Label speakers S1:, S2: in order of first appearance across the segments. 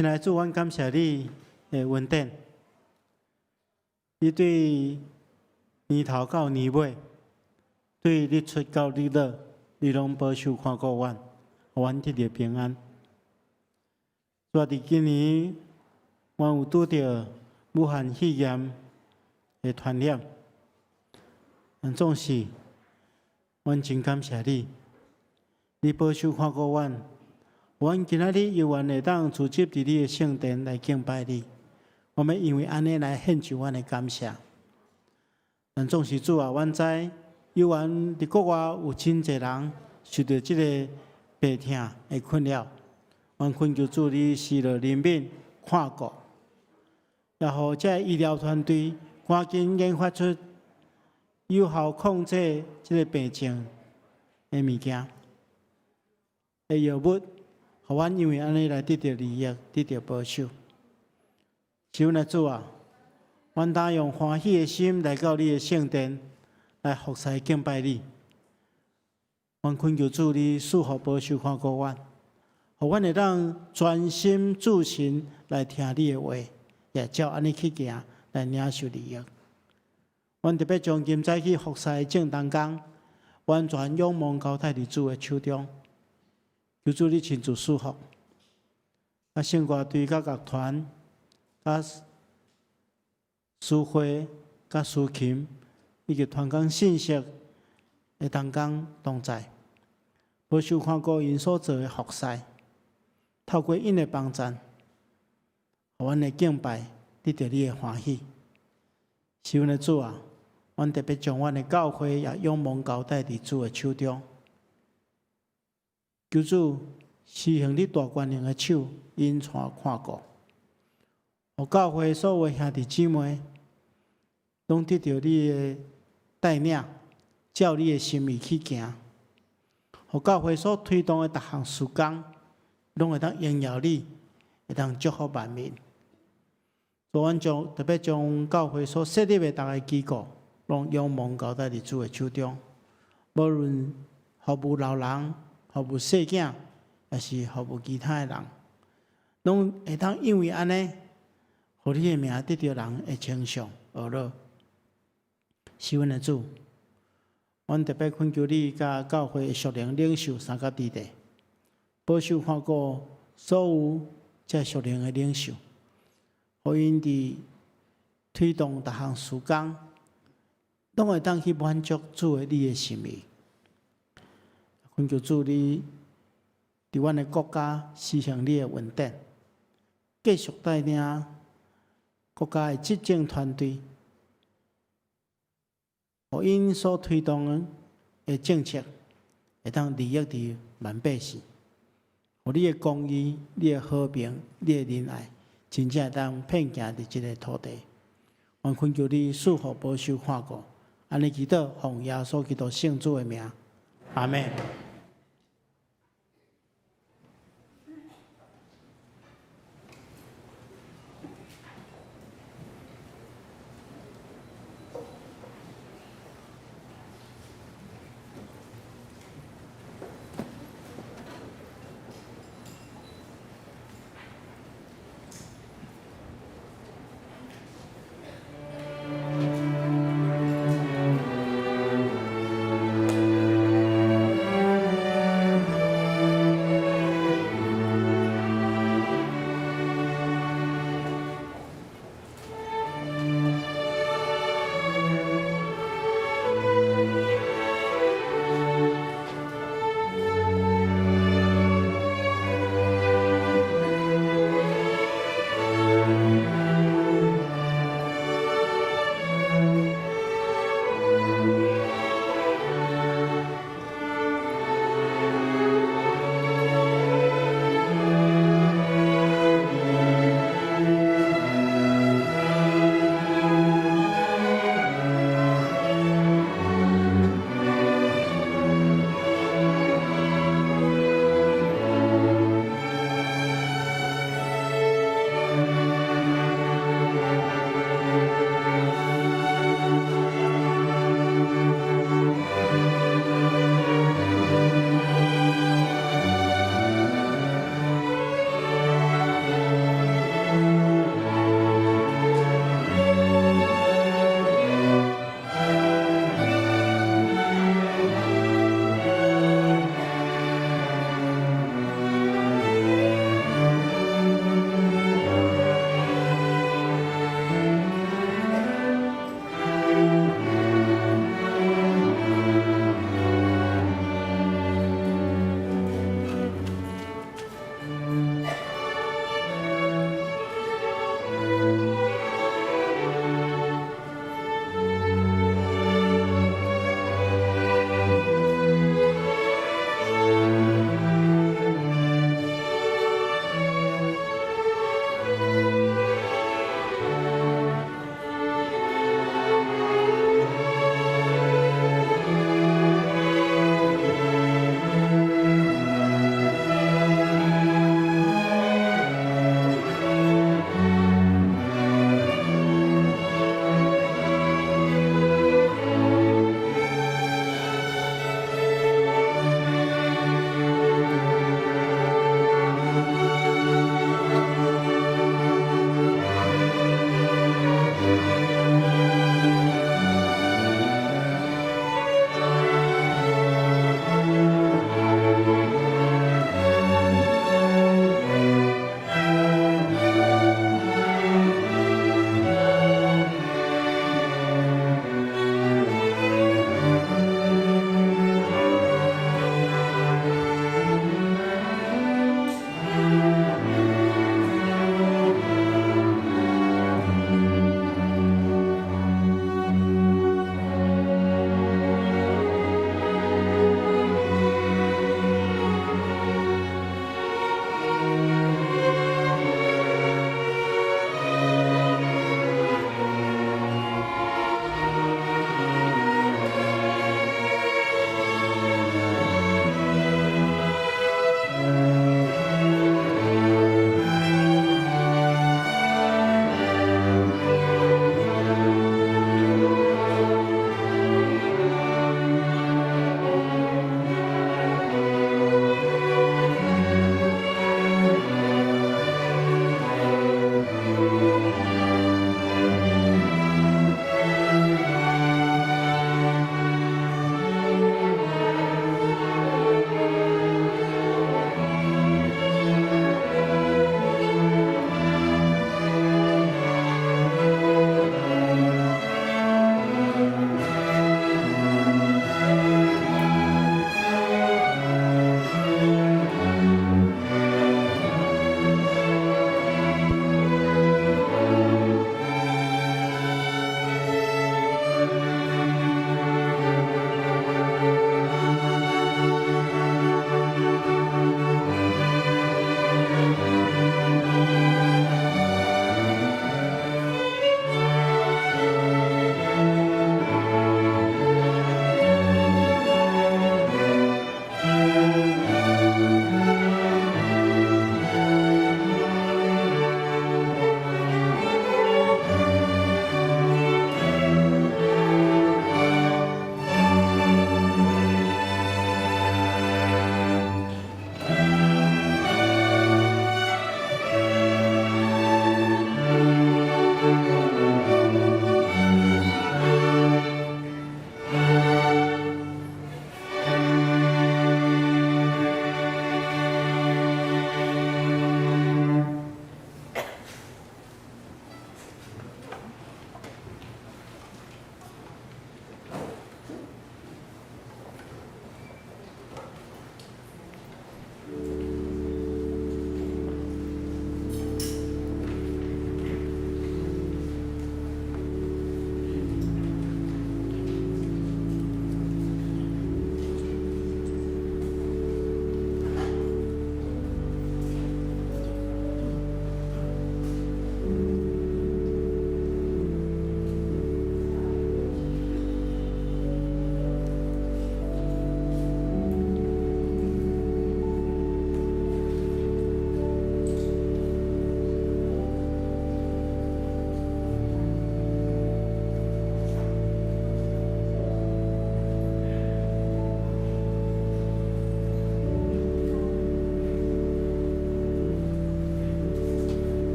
S1: 親愛的主，阮感謝你的恩典。你對年頭到年尾，對日出到日落，你攏保守看顧阮，予阮得著平安。主啊，佇今年，阮有拄著武漢肺炎的傳染，但總是，阮真感謝你，你保守看顧阮。阮今仔日猶原會當聚集佇你的聖殿來敬拜你，我們因為按呢來獻上阮的感謝。但總是主啊，阮知猶原佇國外有真濟人受著這个病痛的困擾，阮懇求主你施落憐憫看顧，也予這个醫療團隊趕緊研發出有效控制這个病情的物件的藥物。予阮因為按呢來得著利益，得著保守。是阮的主啊，阮當用歡喜的心來到你的聖殿，來服侍敬拜你。阮懇求主你賜福保守看顧阮，予阮會當專心注神來聽你的話，也照按呢去行來領受利益。阮特別將今早起服侍的眾同工，完全仰望交託佇主的手中。求主你親自賜福，啊，聖歌隊佮樂團、佮司會、佮司琴，以及傳講信息的同工同在，保守看顧𪜶所做的服侍，透過𪜶的幫贊，予阮的敬拜得著你的歡喜。是阮的主啊，阮特別將阮的教會也仰望交託佇主的手中。求主施行你大權能的手，引帶看顧，予教會所有兄弟姊妹，攏得著你的帶領，照你的心意去行。予教會所推動的逐項事工，攏會當榮耀你，會當祝福萬民。所以，阮將特別將教會所設立的逐个機構，攏仰望交託佇主的手中。無論服務老人、服務細囝，抑是服務其他的人，攏會當因為按呢，予你的名得著人的稱頌呵咾。是阮的主，阮特別懇求你佮教會的屬靈領袖三甲弟弟，保守看顧所有這屬靈的領袖，予𪜶佇推動逐項事工，攏會當去滿足主的你的心意。懇求主你佇阮的國家施行你的恩典，繼續帶領國家的執政團隊，予𪜶所推動的政策會當利益佇萬百姓，予你的公義、你的和平、你的仁愛，真正會當遍行佇這个土地。阮懇求你賜福保守看顧，按呢祈禱，奉耶穌基督聖子的名，阿們。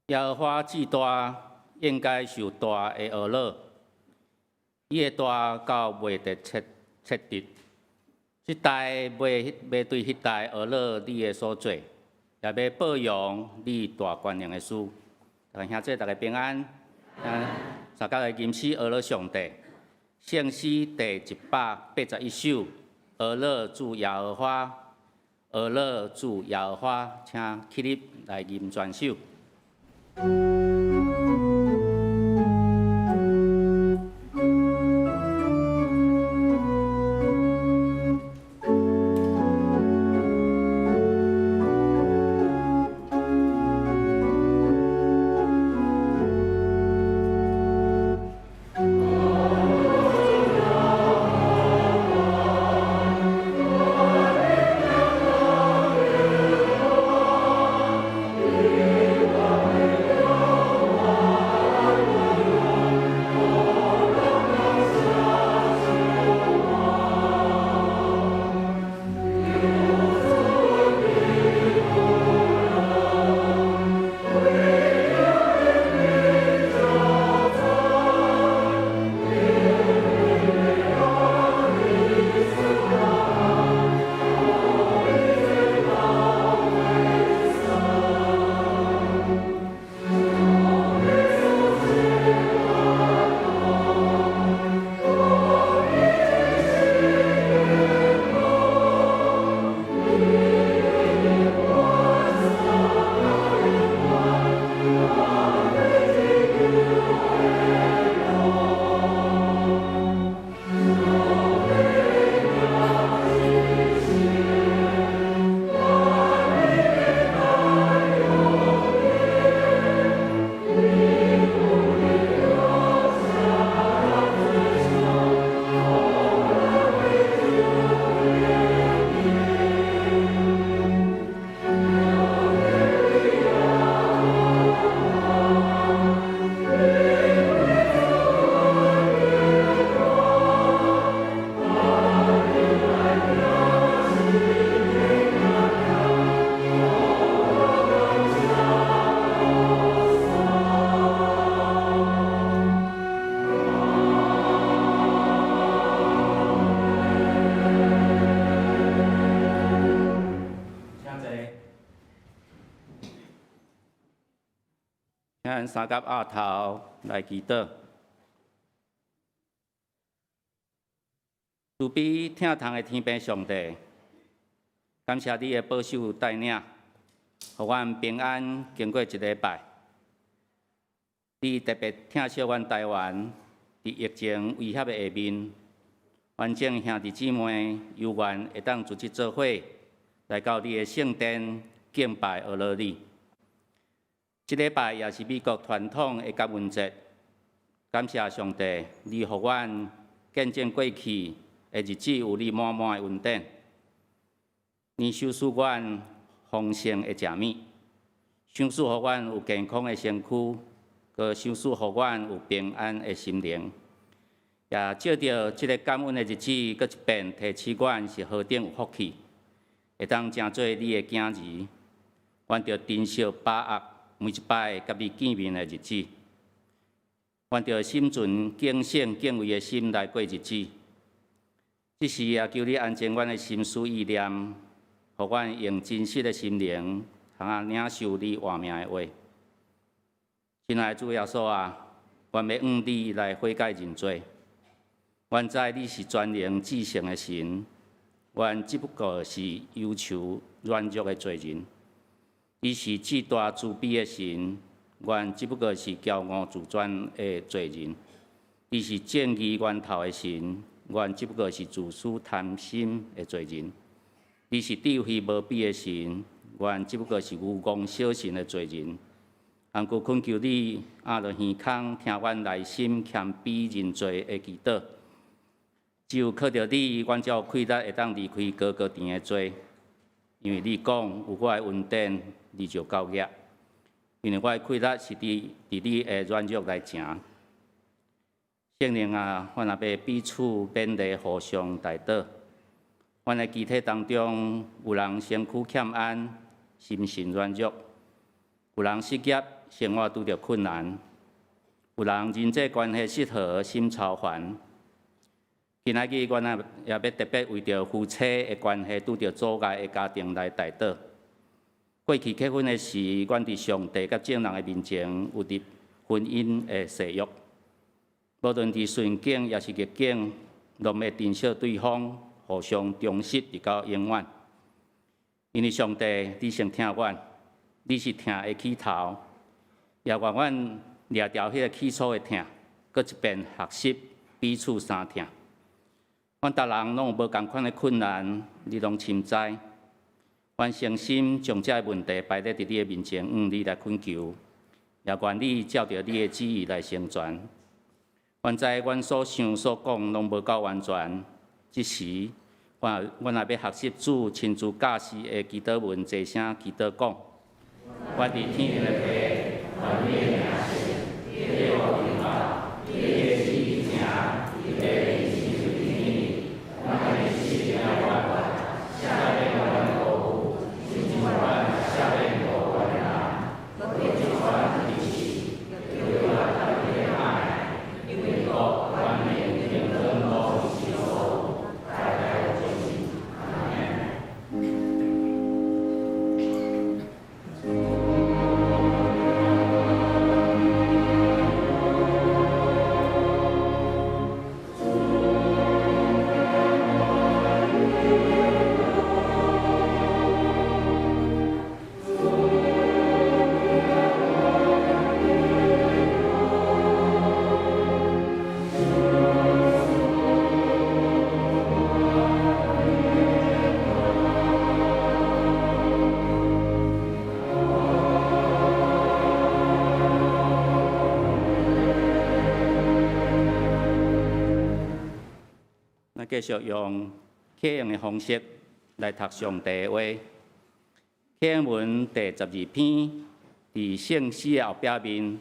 S2: 耶和華至大，應該受大的呵咾。伊的大到袂得測測得。這代袂袂對彼代呵咾你的所做，也欲報揚你大權能的事。大家兄姊，大家平安。三甲來吟詩呵咾上帝，聖詩第181首，呵咾主耶和華，呵咾主耶和華，請起立來吟全首。請坐。請咱三佮挵頭來祈禱。慈悲疼痛的天父上帝，感謝你的保守帶領，予阮平安經過一禮拜。你特別疼惜阮台灣，佇疫情威脅的下面，阮眾兄弟姊妹有緣會當組織做伙來到你的聖殿敬拜呵咾你。這禮拜也是美國傳統的感恩節，感謝上帝，你予阮見證過去的日子有你滿滿的恩典，你賞賜阮豐盛的食物，賞賜予阮有健康的身軀，閣賞賜予阮有平安的心靈。也藉著這个感恩的日子，閣一遍提醒阮是何等有福氣，會當成做你的囝兒。阮著珍惜把握每一擺佮你見面的日子，阮著心存敬虔敬畏的心來過日子。這時也求你安靜阮的心思意念，予阮用真實的心靈，通啊領受你活命的話。親愛的主耶穌啊，阮欲向你來悔改認罪。阮知你是全能至聖的神，阮只不過是憂愁軟弱的罪人。你是至大慈悲的神，阮只不過是驕傲自尊的罪人。你是正義源頭的神，阮只不過是自私貪心的罪人。你是智慧無比的神，阮只不過是愚戇小信的罪人。毋過懇求你掩著耳孔，聽阮內心謙卑認罪的祈禱。只有靠著你，阮才有氣力會當離開高高甜的罪。因為你講有我的恩典，你就夠額。因為我的氣力是佇佇你的軟弱來成。聖靈啊，阮若欲彼此勉勵，互相代禱。阮的肢體當中，有人身軀欠安，心神軟弱；有人失業，生活拄著困難，有人人際關係失和，心操煩。今仔日，阮也欲特別為著夫妻的關係拄著阻礙的家庭來代禱。過去結婚的時，阮佇上帝佮眾人的面前有立婚姻的誓約，無論佇順境抑是逆境，攏會珍惜對方，互相忠實直到永遠。因為上帝，你先疼阮，你是疼的起頭，也願阮掠牢彼个起初的疼，閣一遍學習彼此相疼。阮逐人攏有無仝款的困難，你攏深知。阮誠心將這个問題擺佇你的面前，向你來懇求，也願你照著你的旨意來成全。阮知阮所想所講攏無夠完全，這時，阮也欲學習主親自教示的祈禱文，齊聲祈禱講：阮佇天頂的父，願你的名聖，你的國臨到，你的旨意行，佇地親像佇天。阮的生活赦免阮的過誤，親像阮赦免過阮的人。莫將阮入試，救阮脫離歹。因為國、權柄、榮光攏是你所有，代代終始。阿們。咱繼續用啟應的方式來讀上帝的話。啟應文第12篇，佇聖詩的後壁面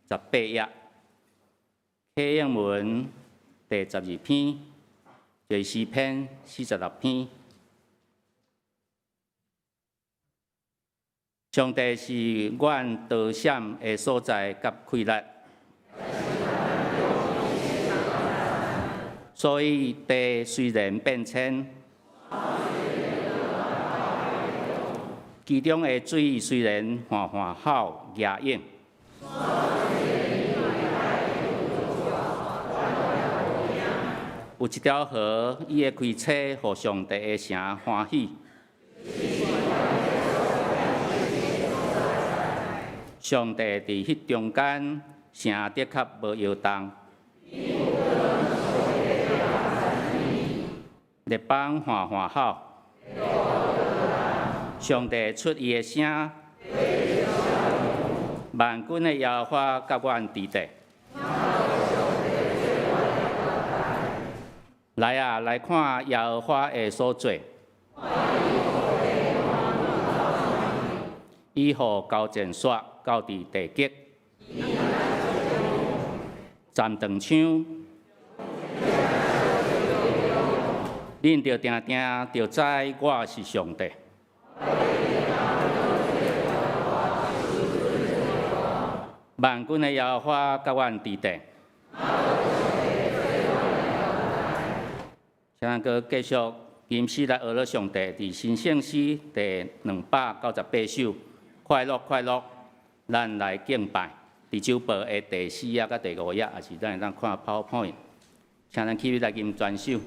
S2: 18頁。啟應文第12篇，就是詩篇46篇。上帝是阮逃閃的所在佮氣力，所以地雖然變遷，其中的水雖然緩緩吼夯湧，有一條河，伊會開車，予上帝的城歡喜。上帝佇彼中間，城的確無搖動。列邦緩緩吼，上帝出伊的聲，萬軍的耶和華佮阮佇地。來啊，來看耶和華的所做，伊予交戰煞到佇地極，站長槍，恁著定定著知我是上帝。萬軍的耶和華佮阮佇地。請咱閣繼續吟詩來學樂上帝，佇新聖詩第298首，快樂快樂，咱來敬拜。佇周報的第4頁佮第5頁，也是咱會當看 PowerPoint。請咱起立來吟全首。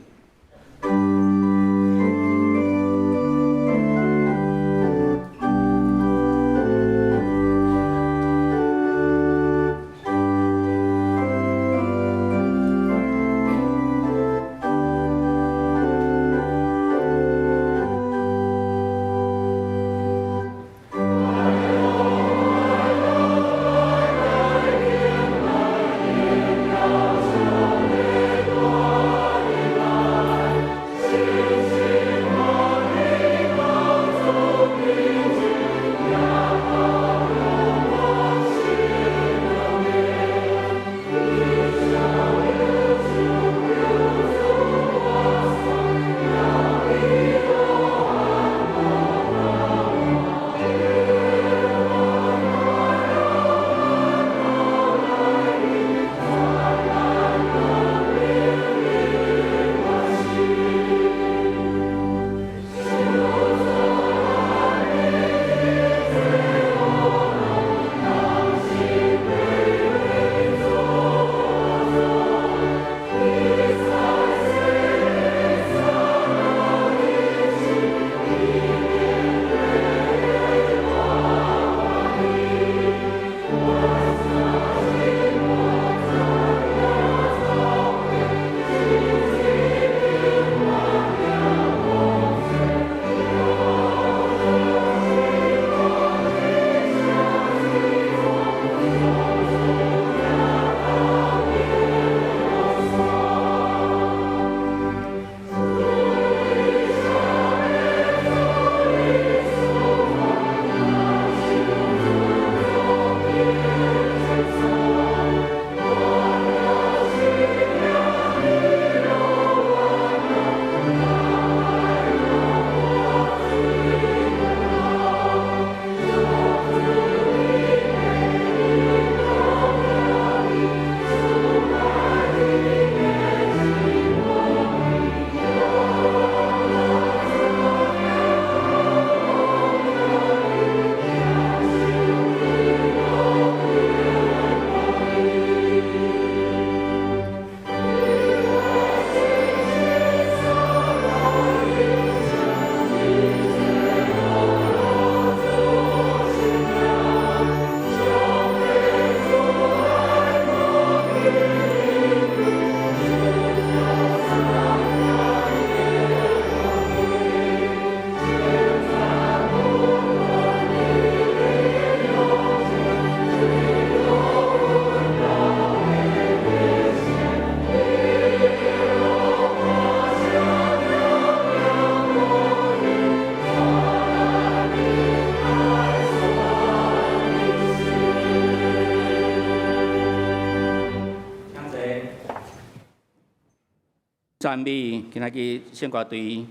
S2: 讚美，今仔日聖歌隊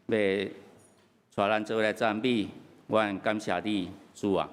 S2: 欲帶咱做伙來讚美，阮感謝你，主啊！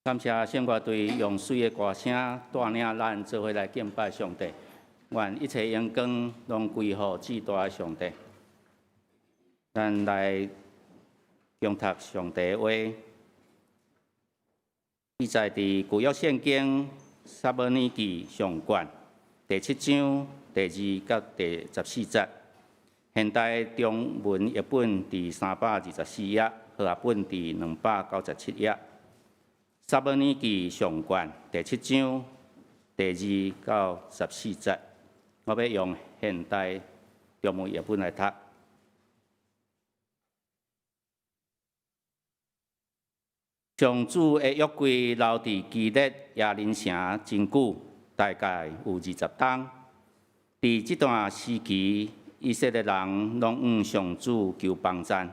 S2: 感謝聖樂隊用媠的歌聲帶領咱做伙來敬拜上帝。願一切榮光攏歸予至大的上帝。咱來誦讀上帝的話，記載佇舊約聖經撒母耳記上卷第七章第二到第十四節。現代中文譯本佇324頁，和合本佇297頁。撒母耳記上卷第七章第二到十四節，我欲用現代中文譯本來讀。上主的約櫃留佇基列耶琳城真久，大概有20冬。佇這段時期，以色列人攏向上主求幫贊。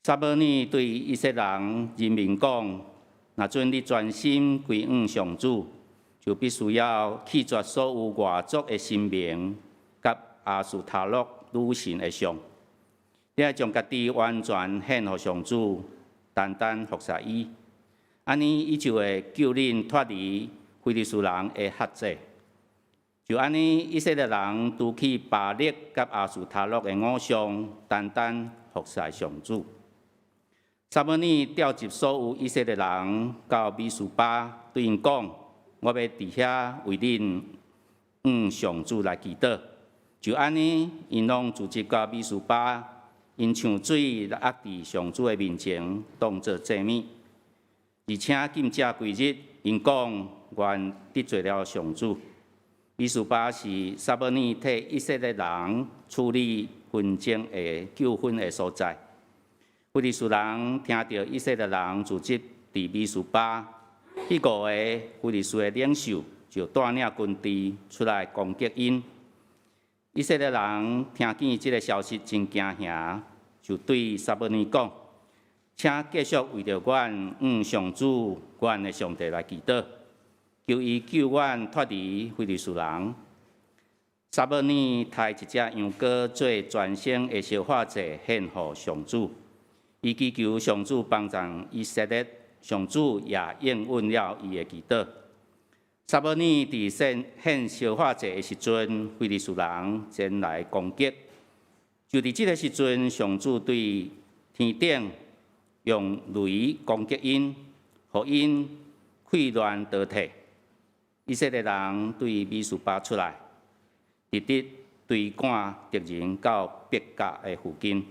S2: 撒母耳對以色列人民講：若准你專心歸向上主，就必須要棄絕所有外族的神明佮亞斯他錄女神的像。你愛將家己完全獻予上主，單單服侍伊，按呢伊就會救恁脫離非利士人的轄制。就按呢，以色列人除去巴力佮亞斯他錄的偶像，單單服侍上主。撒母耳調集所有以色列人到米斯巴，對𪜶講：我欲佇遐為恁向上主來祈禱。就按呢，𪜶攏聚集到米斯巴。𪜶唱水來壓佇上主的面前，當做祭物，而且禁食幾日。𪜶講願得罪了上主。米斯巴是撒母耳替以色列人處理紛爭的糾紛的所在。非利士人聽著以色列人聚集佇米斯巴，彼五个非利士的領袖就帶領軍隊出來攻擊𪜶。以色列人聽見這个消息真驚嚇，就對撒母耳講：請繼續為著阮向上主，阮的上帝來祈禱，求伊救阮脫離非利士人。撒母耳刣一隻羊羔做全牲的燒化祭獻予上主，伊祈求上主幫助以色列，上主也應允了伊的祈禱。撒母耳佇獻燒化祭的時陣，非利士人前來攻擊。就佇這个時陣，上主對天頂用雷攻擊𪜶，予𪜶潰亂倒退。以色列人對米斯巴出來，直直追趕敵人到伯甲的附近，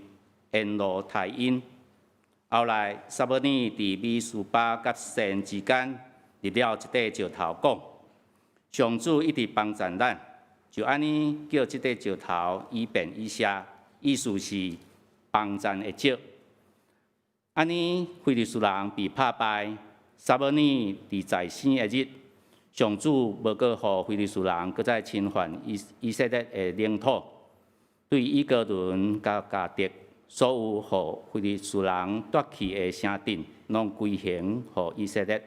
S2: 沿路刣𪜶。後來，撒母耳佇米斯巴佮善之間立了一塊石頭，講：上主一直幫贊咱，就按呢叫這塊石頭以便以謝，意思是幫贊的石。按呢，非利士人被拍敗，撒母耳佇在生的日，上主無閣予非利士人閣再侵犯以色列的領土，對以革倫佮迦特所有予非利士人奪去的城鎮，攏歸還予以色列。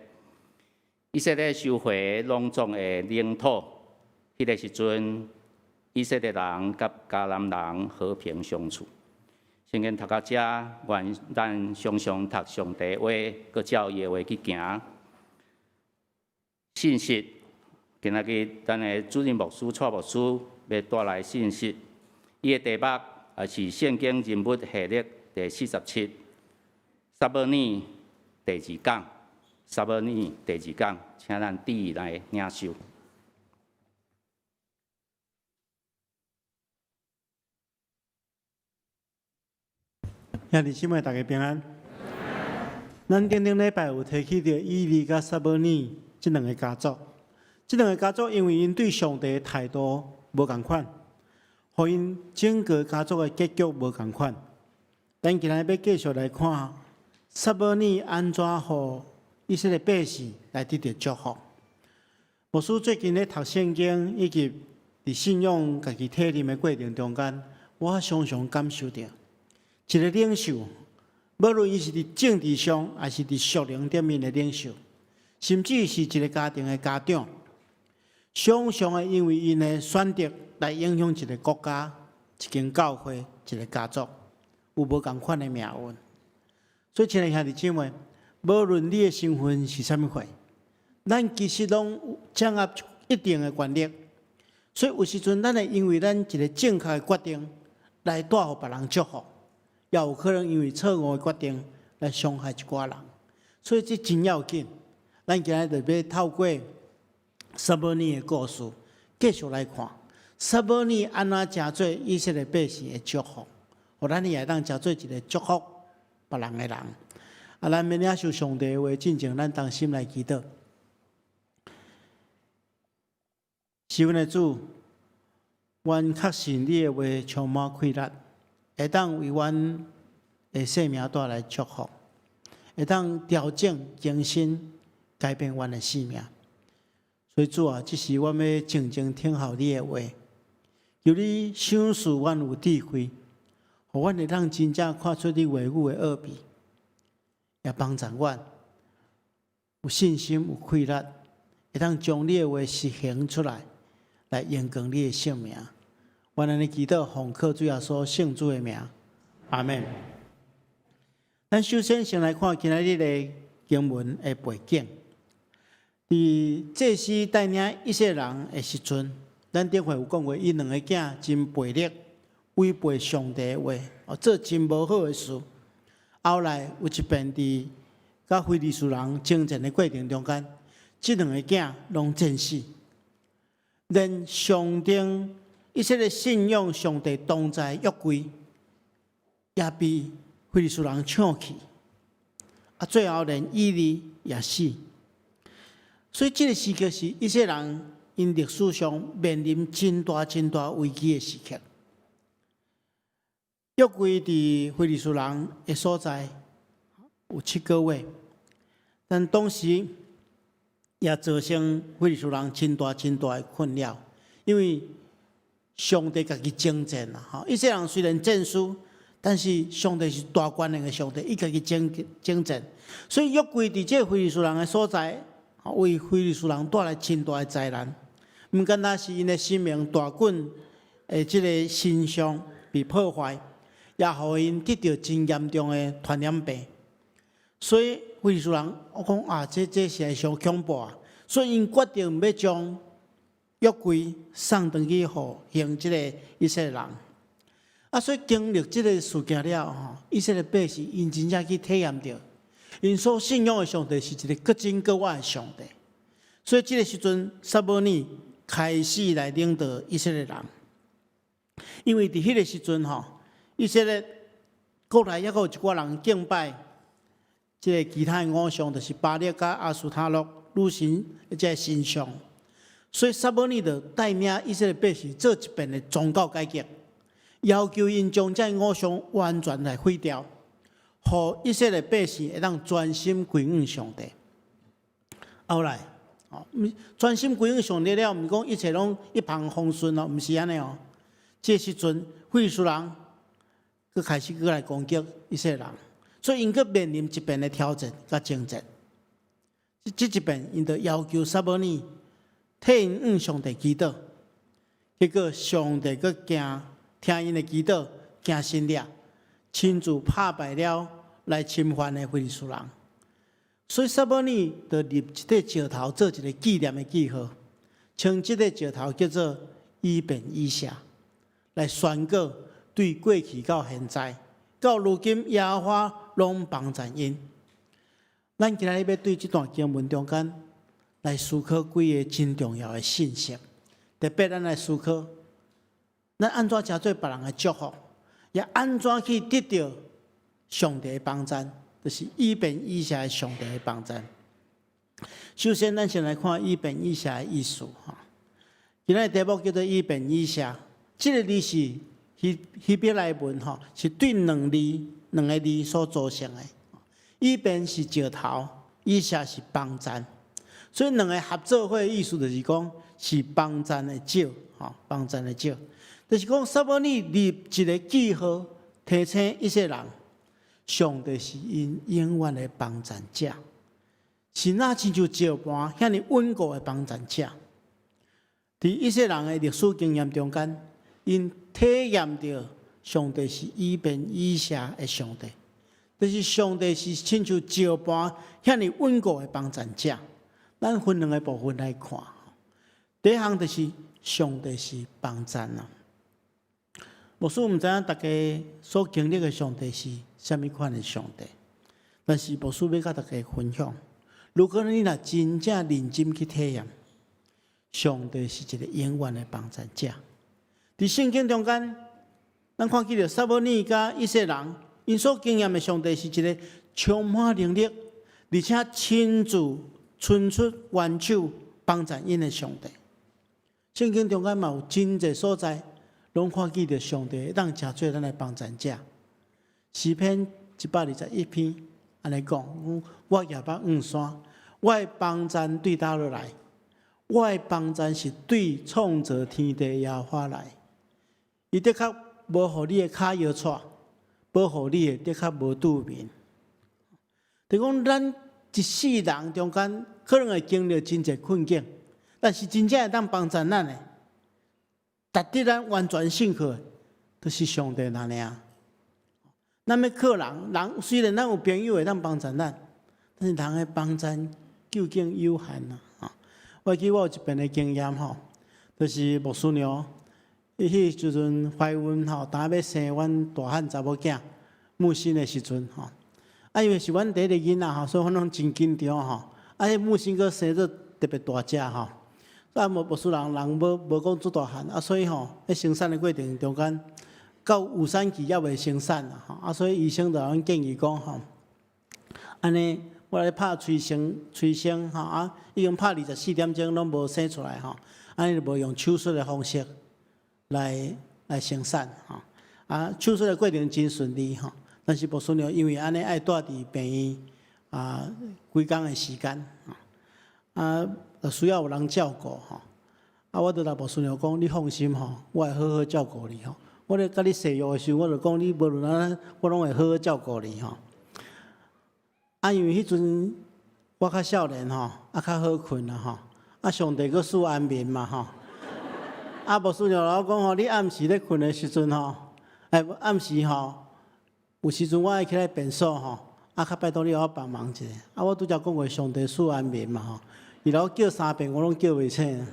S2: 以色列收回攏總的領土，彼个時陣，以色列人佮迦南人和平相處。聖經讀到遮，願咱常常讀上帝話，閣照伊的話去行。信息，今仔日咱的主任牧師蔡牧師欲帶來信息，伊的題目也是聖經人物系列第47，撒母耳第二講。撒母耳第二講，請咱弟來領受。
S1: 兄弟姊妹，大家平安。咱頂頂禮拜有提起著以利佮撒母耳這兩个家族，這兩个家族因為𪜶對上帝的態度無仝款，予𪜶整個家族的結局無仝款。咱今仔日欲繼續來看撒母耳按怎予以色列百姓來得著祝福。牧師最近咧讀聖經以及佇信仰家己體認的過程中間，我常常感受著一个領袖，無論伊是佇政治上，抑是佇屬靈頂面的領袖，甚至是一个家庭的家長，常常會因為𪜶的選擇來影響一个國家、一間教會、一个家族，有無仝款的命運。所以，親愛兄弟姊妹，無論你的身份是啥物貨，咱其實攏有掌握一定的權力。所以有時陣，咱會因為咱一个正確的決定來帶予別人祝福，也有可能因為錯誤的決定來傷害一寡人。所以這真要緊。咱今仔日就欲透過撒母耳的故事，繼續來看撒母耳按怎成做以色列百姓的祝福，予咱也會當成做一个祝福別人的人。啊，咱欲領受上帝的話，進前咱同心來祈禱。是阮的主，阮確信你的話充滿氣力，會當為阮的生命帶來祝福，會當調整、更新、改變阮的生命。所以主啊，這時我欲靜靜聽候你的話，求你賞賜阮有智慧，予阮會當真正看出你話語的奧秘，也幫助阮有信心、有氣力，會當將你的話實行出來，來榮光你的聖名。阮按呢祈禱，奉靠主耶穌聖子的名，阿們。咱首先先來看今仔日的經文的背景。佇祭司帶領以色列人的時陣，咱頂回有講過，𪜶兩个囝真悖逆，違背上帝的話，哦，做真無好的事。後來有一遍佇佮非利士人爭戰的過程中間，這兩个囝攏戰死，連上頂以色列信仰上帝同在約櫃，也被非利士人搶去，啊，最後連以利也死。所以這个時刻是以色列人𪜶歷史上面臨真大真大危機的時刻。約櫃佇非利士人的所在有7個月，但當時也造成非利士人真大真大的困擾，因為上帝家己征戰啦，吼！以色列人雖然戰輸，但是上帝是大權能的上帝，伊家己征戰，所以約櫃佇這个非利士人的所在，為非利士人帶來真大的災難。毋單單是𪜶的神明大袞的這个神像被破壞，也予𪜶得著真嚴重的傳染病。所以非利士人我講啊，這實在傷恐怖啊！所以𪜶決定欲將約櫃送轉去予還這个以色列人。啊，所以經歷這个事件了後，以色列百姓𪜶真正去體驗著，𪜶所信仰的上帝是一个閣真閣活的上帝。所以這个時陣，撒母耳開始來領導以色列人，因為佇彼个時陣吼，以色列國內猶閣有一寡人敬拜這个其他的偶像，就是巴力佮亞斯他錄女神這个神像。所以撒母耳就帶領以色列百姓做一遍的宗教改革，要求𪜶將這个偶像完全來廢掉，予以色列百姓會當專心歸向上帝。後來，哦，專心歸向上帝了，毋是講一切攏一帆風順哦，毋是按呢哦。這時陣，非利士人閣開始閣來攻擊以色列人，所以𪜶閣面臨一遍的挑戰佮爭戰。這一遍，𪜶就要求撒母耳替𪜶向上帝祈禱，結果上帝閣行聽𪜶的祈禱，行神蹟，親自拍敗了來侵犯的非利士人。所以撒母耳就立一塊石頭做一个紀念的記號，稱這个石頭叫做以便以謝，來宣告對過去到現在到如今耶和華攏幫贊𪜶。咱今仔日欲對這段經文中間來思考幾个真重要的信息，特別咱來思考，咱按怎成做別人的祝福，也按怎去得著上帝的幫贊，就是以便以謝的上帝的幫贊。首先，咱先來看以便以謝的意思。哈，今仔日題目叫做以便以謝，這个字是希伯來文吼，是對兩字兩个字所組成的。以便是石頭，以謝是幫贊，所以兩个合做伙的意思就是講是幫贊的石，吼，幫贊的石，就是講撒母耳立一个記號，提醒以色列人，上帝是𪜶永遠的幫贊者，是若親像石盤遐爾穩固的幫贊者。佇以色列人的歷史經驗中間，𪜶體驗著上帝是以便以謝的上帝，就是上帝是親像石盤遐爾穩固的幫贊者。咱分兩个部分來看，第一項就是上帝是幫贊啊。牧師毋知影大家所經歷的上帝是啥物款的上帝，但是牧師欲佮大家分享，如果你若真正認真去體驗，上帝是一个永遠的幫贊者。佇聖經中間，咱看見著撒母耳佮以色列人，𪜶所經驗的上帝是一个充滿能力，而且親自伸出援手幫贊𪜶的上帝。聖經中間嘛有真濟所在，攏看見著上帝會當成做咱的幫贊者。詩篇121篇按呢講，我舉目向山，我的幫贊對佗落來？我的幫贊是對創造天地耶和華來。伊的確無予你的跤搖掣，保護你的的確無拄眠。就講咱一世人中間可能會經歷真濟困境，但是真正會當幫贊咱的，值得咱完全信靠的，就是上帝爾爾。咱欲靠人，人雖然咱有朋友會當幫贊咱，但是人的幫贊究竟有限啊！我記我有一遍的經驗吼，就是牧師娘，伊彼時陣懷孕吼，當欲生阮大漢查某囝木星的時陣吼，啊，因為是阮第一個囡仔吼，所以阮攏真緊張吼。啊，彼木星閣生做特別大隻吼，啊，牧師人無講足大漢，啊，所以吼，佇生產的過程中間，到有產期猶未生產啦，吼，啊，所以醫生就阮建議講吼，按呢，我來拍催生催生吼，啊，已經拍24點鐘攏無生出來吼，按呢就無用手術的方式來生產吼，啊，手術的過程真順利吼，但是牧師娘因為按呢愛蹛佇病院啊幾工的時間，啊，需要有人照顧吼，啊，我就共牧師娘講，你放心吼，我會好好照顧你吼。我咧佮你誓約的時陣，我就講你無論按怎，我攏會好好照顧你吼。啊，因為彼陣我較少年吼，啊較好睏啦吼，啊上帝閣賜安眠嘛吼。啊，牧師娘老講吼，你暗時咧睏的時陣吼，哎，暗時吼，有時陣我愛起來便所吼，啊，較拜託你予我幫忙一下。啊，我拄才講過上帝賜安眠嘛吼，伊若叫三遍我攏叫袂醒。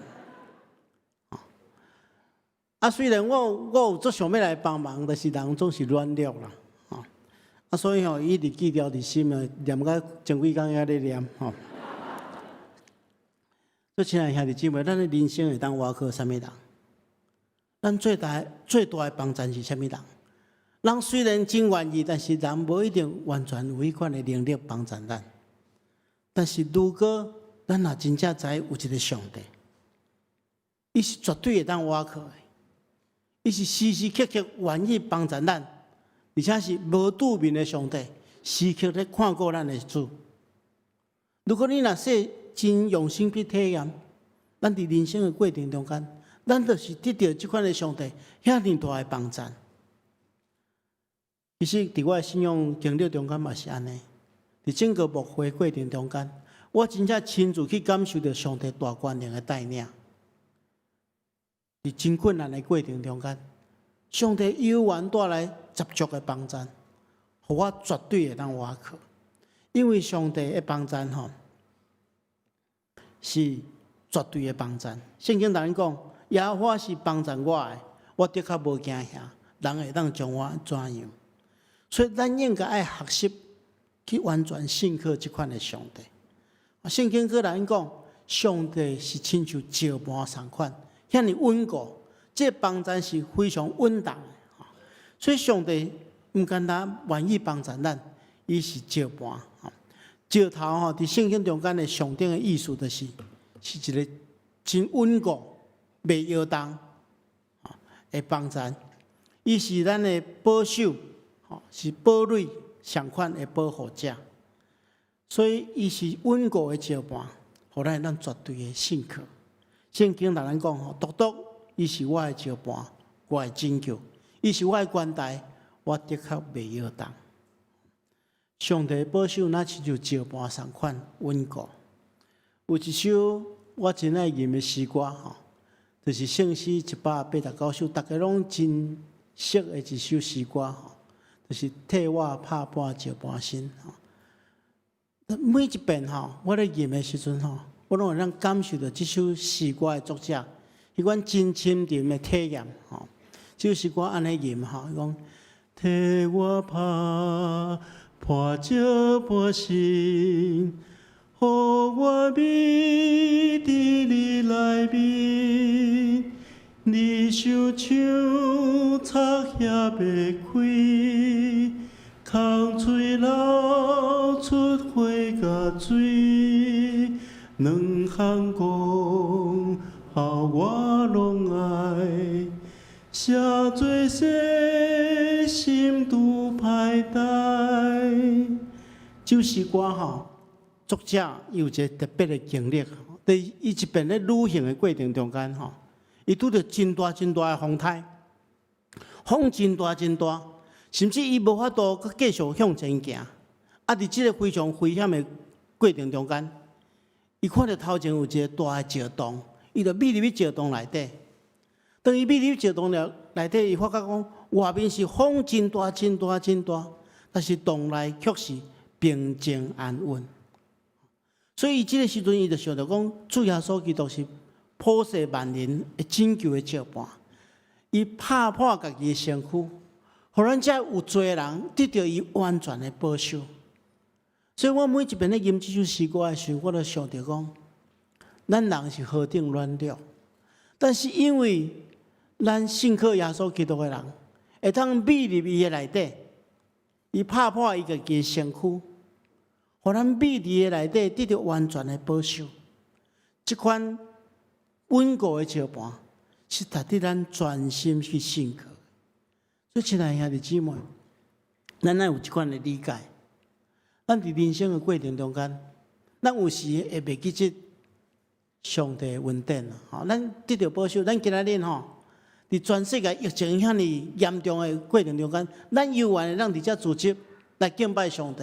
S1: 啊，雖然我有足想欲來幫忙，但是人總是軟弱啦，吼。啊，所以吼，伊一直記牢佇心啊，念甲前幾工猶咧念吼。所以親愛兄弟姊妹，咱的人生會當倚靠啥物人？咱最大最大的幫贊是啥物人？人雖然真願意，但是人無一定完全有彼款的能力幫贊咱。但是如果咱若真正知有一個上帝，伊是絕對會當倚靠的。伊是時時刻刻願意幫助咱，而且是無拄眠的上帝，時刻咧看顧咱的主。如果你若說真用心去體驗，咱佇人生的過程中間，咱就是得著這款的上帝遐爾大的幫贊。其實，佇我的信仰經歷中間嘛是按呢。佇整個牧會過程中間，我真正親自去感受著上帝大權能的帶領。佇真困難的過程中間，上帝猶原帶來十足的幫贊，予我絕對會當倚靠。因為上帝的幫贊吼，是絕對的幫贊。聖經當講，耶和華是幫贊我的，我的確無驚嚇，人會當將我怎樣？所以咱應該愛學習去完全信靠這款的上帝。聖經閣來講，上帝是親像石盤仝款。遐爾穩固，這個幫贊是非常穩當的。所以上帝毋單單願意幫贊咱，伊是石盤。石頭吼，佇聖經中間的上頂的意思，就是是一個真穩固、袂搖動的幫贊。伊是咱的保守，是堡壘仝款的保護者。所以伊是穩固的石盤，予咱會當絕對的信靠。聖經共咱講吼，獨獨伊是我的石盤，我的拯救，伊是我的關台，我的確袂搖動。上帝保守若親像石盤仝款穩固。有一首我真愛吟的詩歌吼，就是聖詩189首，逐家攏真熟的一首詩歌吼，就是替我拍破石盤心吼。每一遍吼，我咧吟的時陣吼，我攏會當感受著這首詩歌的作者，彼款真深沉的體驗吼。這首詩歌按呢吟吼，伊講替我拍破石盤心，予我眠佇你內面，你受槍插遐欲開，空喙流出血佮水，兩項功效我攏愛，寫做細心拄歹代，這首詩歌吼，作者有一個特別的經歷。佇伊一遍咧旅行的過程中間吼，伊拄著真大真大的風颱，風真大真大，甚至伊無法度閣繼續向前行。啊，佇這個非常危險的過程中間，伊看著頭前有一個大的石洞，伊就覕入去石洞內底。當伊覕入去石洞了內底，伊發覺講外面是風真大真大真大，但是洞內卻是平靜安穩。所以伊這個時陣，伊就想著講，主耶穌基督是普世萬人的拯救的石盤。伊拍破家己的身軀，予咱遮有罪的人得著伊完全的保守。所以我每一遍咧吟這首詩歌的時候，我都想著講，咱人是何等軟弱，但是因為咱信靠耶穌基督的人，會當覕入伊的內底，伊拍破伊家己的身軀，予咱覕佇伊的內底得著完全的保守。這款穩固的石盤，是值得咱專心去信靠。所以，親愛兄弟姊妹，咱愛有這款的理解。咱佇人生的過程中間，咱有時會袂記得上帝的恩典。吼，咱得著保守，咱今仔日吼，佇全世界疫情遐爾嚴重的過程中間，咱猶原會當佇遮聚集來敬拜上帝，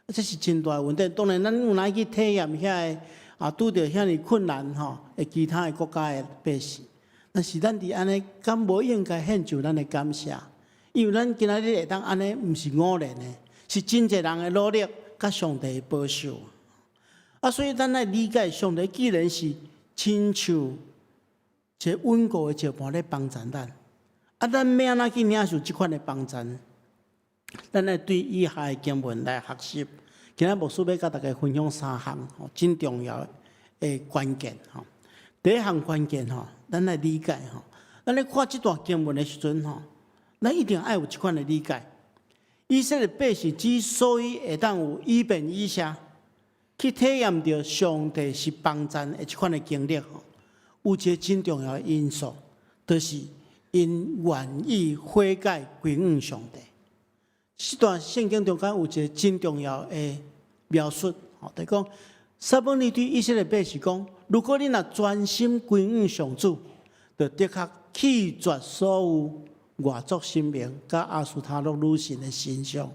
S1: 這是真大的恩典。當然，咱有哪去體驗遐个啊，拄著遐爾困難吼，的其他的國家的百姓。但是咱佇按呢，敢無應該獻上咱的感謝？因為咱今仔日會當按呢，毋是偶然的，是真濟人的努力，佮上帝的保守。啊，所以咱愛理解，上帝既然是親像一个穩固的石盤咧幫助咱，啊，咱欲按怎去領受這款的幫助？咱愛對以下的經文來學習。今仔牧師欲佮大家分享三項吼，真重要的關鍵吼。第一項關鍵吼，咱來理解吼，咱咧看這段經文的時陣吼，咱一定愛有這款的理解。以色列百姓之所以會當有以便以謝，去體驗著上帝是幫贊的這款的經歷吼，有一個真重要的因素，就是𪜶願意悔改歸向上帝。這段聖經中間有一個真重要的描述，吼，就講撒母耳對以色列百姓講：如果恁若專心歸向上主，就的確棄絕所有外族神明佮亞斯他錄女神的神像，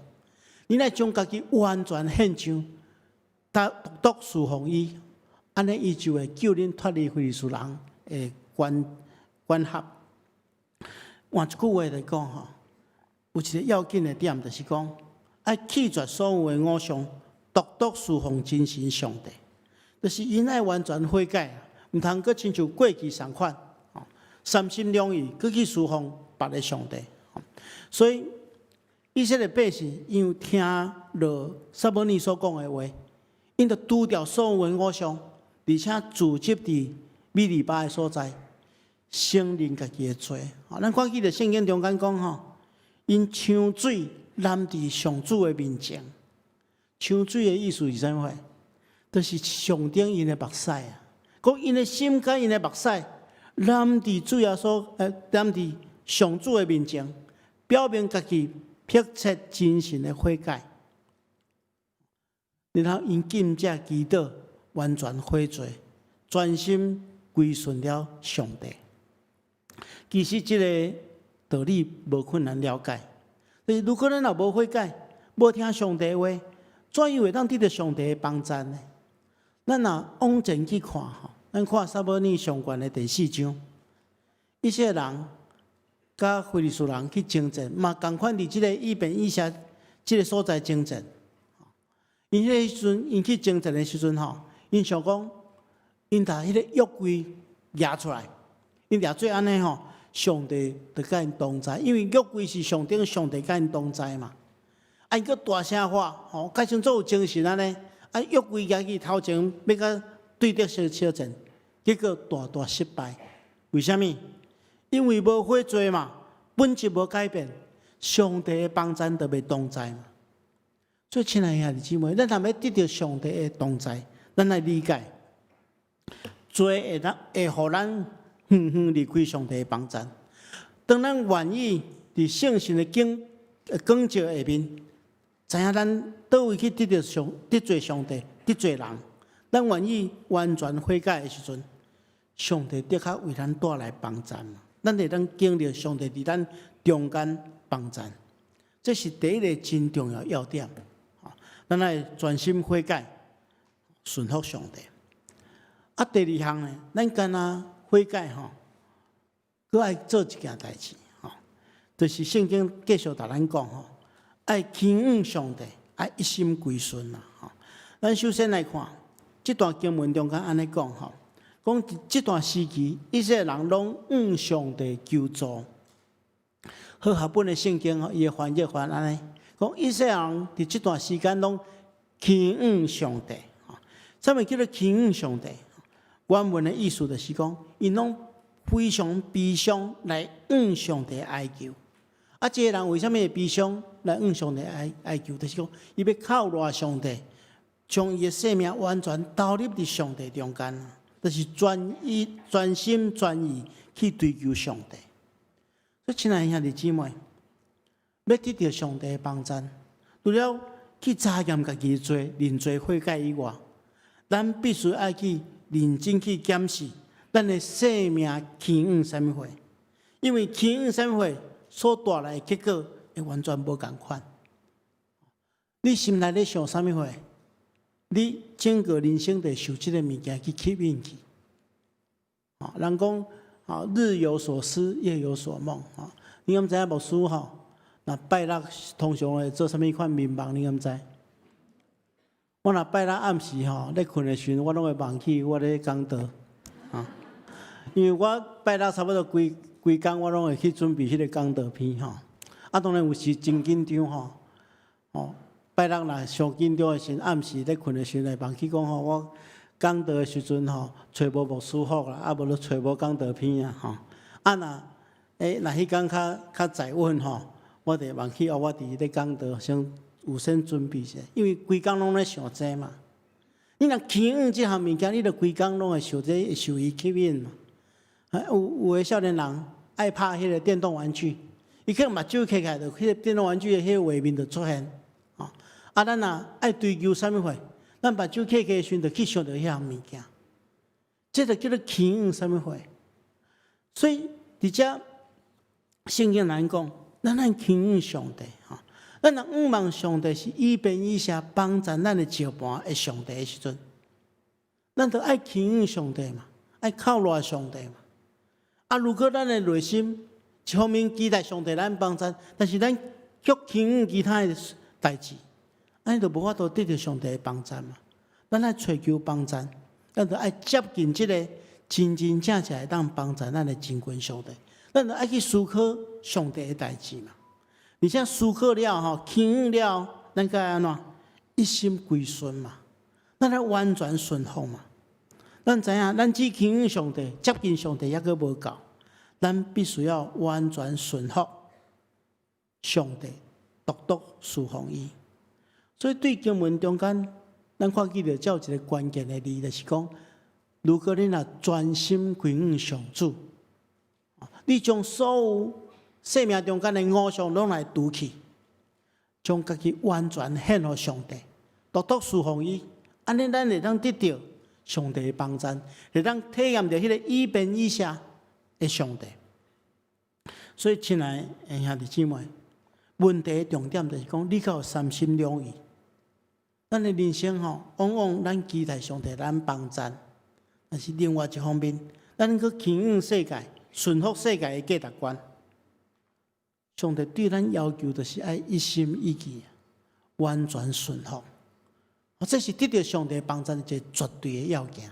S1: 恁愛將家己完全獻上，獨獨事奉伊，按呢伊就會救恁脫離非利士人的管轄。換一句話來講吼，有一個要緊的點，就是講愛棄絕所有的偶像，獨獨事奉真神上帝，就是𪜶愛完全悔改，毋通閣親像過去仝款，三心兩意，閣去事奉別个上帝。所以以色列百姓因為聽落撒母耳所講的話，𪜶就除掉所有的偶像，而且聚集佇米利巴的所在，承認家己的罪。咱看見佇聖經中間講吼，𪜶搶水淋佇上主的面前。搶水的意思是啥物貨？就是象徵𪜶的目屎啊！講𪜶的心佮𪜶的目屎淋佇主耶穌，淋佇上主的面前，表明家己迫切真誠的悔改。然後𪜶禁食祈禱，完全悔罪，專心歸順了上帝。其實這个道理無困難了解。但是如果咱若無悔改，無聽上帝話，怎樣會當得著上帝的幫贊呢？咱若往前去看吼，咱看撒母耳上卷的第四章，以色列人佮非利士人去征戰，嘛仝款佇這个以便以謝這个所在征戰。𪜶彼个時陣，𪜶去征戰的時陣吼，𪜶想講，𪜶共彼个約櫃攑出來，𪜶掠做按呢吼，上帝就佮𪜶同在，因為約櫃是象徵上帝佮𪜶同在嘛。啊，𪜶閣大聲喊，吼，較像做有精神按呢。啊，約櫃舉去頭前，欲佮對敵相相戰，結果大大失敗。為啥物？因為無悔罪嘛，本質無改變，上帝的幫贊就袂同在嘛。所以，親愛兄弟姊妹，咱若欲得著上帝的同在，咱愛理解，罪會當會予咱遠遠離開上帝的幫贊。當咱願意佇聖神的光照下面，知影咱佗位去得著上得罪上帝、得罪人，咱願意完全悔改的時陣，上帝的確為咱帶來幫贊。咱會當經歷上帝佇咱中間幫贊，這是第一个真重要要點。咱愛專心悔改，順服上帝。啊，第二項呢，咱敢若悔改吼，閣愛做一件代誌吼，就是聖經繼續共咱講吼，愛親仰上帝，愛一心歸順啦吼。咱首先來看這段經文中間按呢講吼，講這段時期，以色列人攏向上帝求助。和合本的聖經吼，伊的翻譯翻按呢，講以色列人佇這段時間攏親仰上帝。啥物叫做親仰上帝？原文的意思就是講，𪜶攏非常悲傷來向上帝哀求。啊，這个人為啥物會悲傷來向上帝哀求？就是講，伊欲靠賴上帝，將伊的生命完全投入佇上帝中間，就是專意、專心、專意去追求上帝。所以，親愛的兄弟姊妹，欲得著上帝的幫贊，除了去查驗家己的罪、認罪悔改以外，咱必須愛去認真去檢視咱的生命傾向啥物貨，因為傾向啥物貨所帶來的結果會完全無仝款。你心內咧想啥物貨，你整個人生就會受這个物件去吸引去。人講，日有所思，夜有所夢。你敢知影牧師吼？若拜六通常會做啥物款眠夢？你敢知？我若拜六暗時吼咧睏的時陣，我攏會夢去我咧講道，啊，因為我拜六差不多規規工我攏會去準備彼个講道片吼。啊，當然有時真緊張吼，哦，拜六若傷緊張的時陣，暗時咧睏的時陣會夢去講吼，我講道的時陣吼，揣無牧師服啦，啊無就揣無講道片啊吼。啊若若彼工較較載穩吼，我就會夢去哦，我佇咧講道先有先準備者，因為規工攏咧想這嘛。你若期望這項物件，你就規工攏會受這受伊吸引嘛。有的少年人愛拍彼个電動玩具，伊可能目睭開起來，就彼个電動玩具的彼个畫面就出現。啊，咱若愛追求啥物貨，咱目睭開開的時陣，就去想著彼項物件。這就叫做期望啥物貨。所以佇遮聖經來講，咱愛期望上帝吼。咱若仰望上帝是以便以謝幫贊咱的石磐的上帝的時陣，咱就愛期望上帝嘛，愛靠賴上帝嘛。啊，如果咱的內心一方面期待上帝咱幫贊，但是咱卻期望其他的代誌，按呢就無法度得著上帝的幫贊嘛。咱愛揣求幫贊，咱就愛接近這个真真正正會當幫贊咱的真神上帝。咱就愛去思考上帝的代誌嘛。而且思考了吼，期望了，咱該按怎？一心歸順嘛，咱愛完全順服嘛。咱知影，咱只期望上帝，接近上帝，猶閣無夠，咱必須要完全順服上帝，獨獨侍奉伊。所以對經文中間，咱看見著這有一个關鍵的字，就是講，如果你若專心歸向上主，你將所有生命中間的偶像攏來除去，將家己完全獻予上帝，獨獨侍奉伊，按呢咱會當得著上帝的幫贊，會當體驗著彼个以便以謝的上帝。所以，親愛的兄弟姊妹，問題的重點就是講，你敢有三心兩意？咱的人生吼，往往咱期待上帝咱幫贊，但是另外一方面，咱閣期望世界、順服世界的價值觀。上帝對咱要求就是愛一心一意，完全順服。這是得著上帝幫贊一个絕對的要件。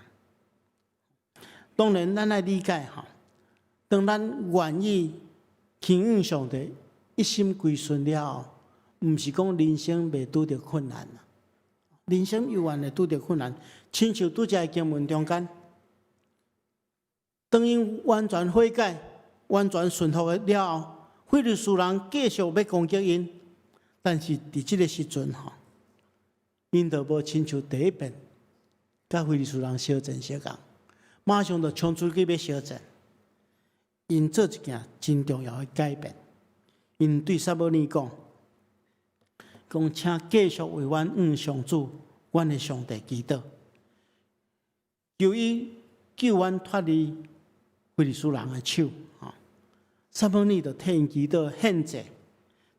S1: 當然，咱愛理解吼，當咱願意期望上帝一心歸順了後，毋是講人生袂拄著困難。人生猶原會拄著困難，親像拄才的經文中間，當𪜶完全悔改、完全順服了後，非利士人繼續欲攻擊𪜶，但是佇這个時陣吼，𪜶就無親像第一遍，佮非利士人相戰相仝，馬上就衝出去欲相戰。𪜶做一件真重要的改變，𪜶對撒母耳講：講請繼續為阮向上主，阮的上帝祈禱，求伊救阮脫離非利士人的手。吼，撒母耳就替𪜶祈禱獻祭，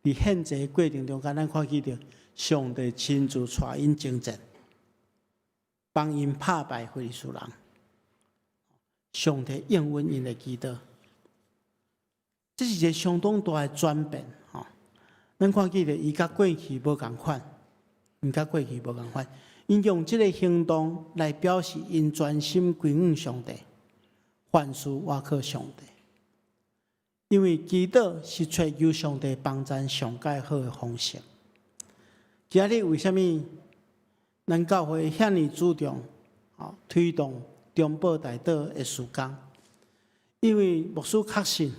S1: 佇獻祭的過程中間，咱看見著上帝親自帶𪜶征戰，幫𪜶拍敗非利士人。上帝應允𪜶的祈禱，這是一個相當大的轉變。吼，咱看見著伊佮過去無仝款，伊佮過去無仝款，𪜶用這個行動來表示𪜶專心歸向上帝，凡事倚靠上帝。因為祈禱是揣求上帝幫贊上蓋好的方式。今日為啥物咱教會遐爾注重推動中保代禱的事工？因為牧師確信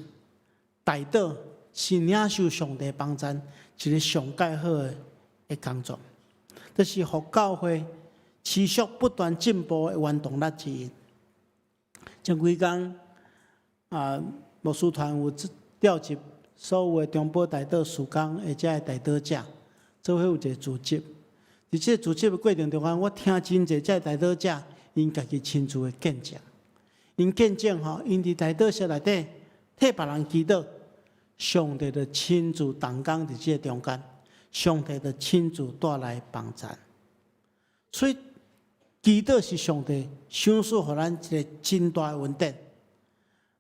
S1: 代禱是領受上帝幫贊一個上蓋好的工作，這是予教會持續不斷進步的原動力之一。前幾工啊，牧師團有調集所有的中保代禱事工的這个代禱者，做伙有一個組織。佇這個組織的過程中間，我聽真濟這个代禱者，𪜶家己親自的見證。𪜶見證吼，𪜶佇代禱室內底替別人祈禱，上帝就親自動工佇這個中間，上帝就親自帶來幫贊。所以祈禱是上帝賞賜予咱一個真大的恩典。